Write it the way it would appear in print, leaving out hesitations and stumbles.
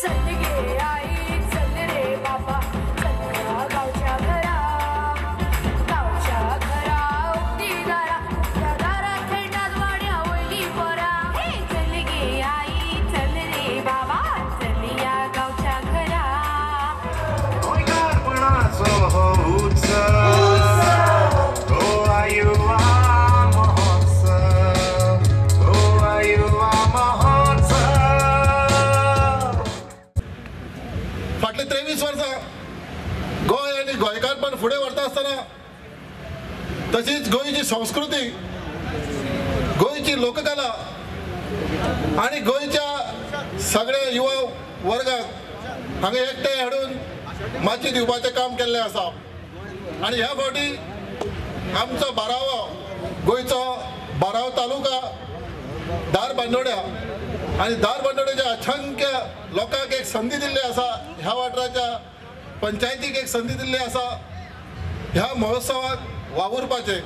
चल गे आई चल रे बाबा चल गावच्या घरा, गावच्या घरा उक्ती दारा, उक्त्या दारा खेळतात वाड्या वयली पोरा. हे चल गे आई चल रे बाबा चलिया गावच्या घरा. गोंयकारपणाचो हो उत्सव, गोवा युवा महोत्सव, गोवा युवा महोत्सव. फाटले 23 वर्सां गोंय आनी गोंयकारपण फुडें व्हरता आसतना तशीच गोंयची संस्कृती, गोंयची लोककला आनी गोंयच्या सगळ्या युवा वर्गाक हांगा एकठांय हाडून माची दिवपाचें काम केल्लें आसा. आनी ह्या फावटी आमचो बारावो, गोंयचो बारावो तालुका धारबांदोड्या आनी धारबांदोड्याच्या असंख्य लोकांक एक संदी दिल्ली आसा, ह्या वाठाराच्या पंचायतीक एक संदी दिल्ली आसा ह्या महोत्सवाक वावुरपाचें.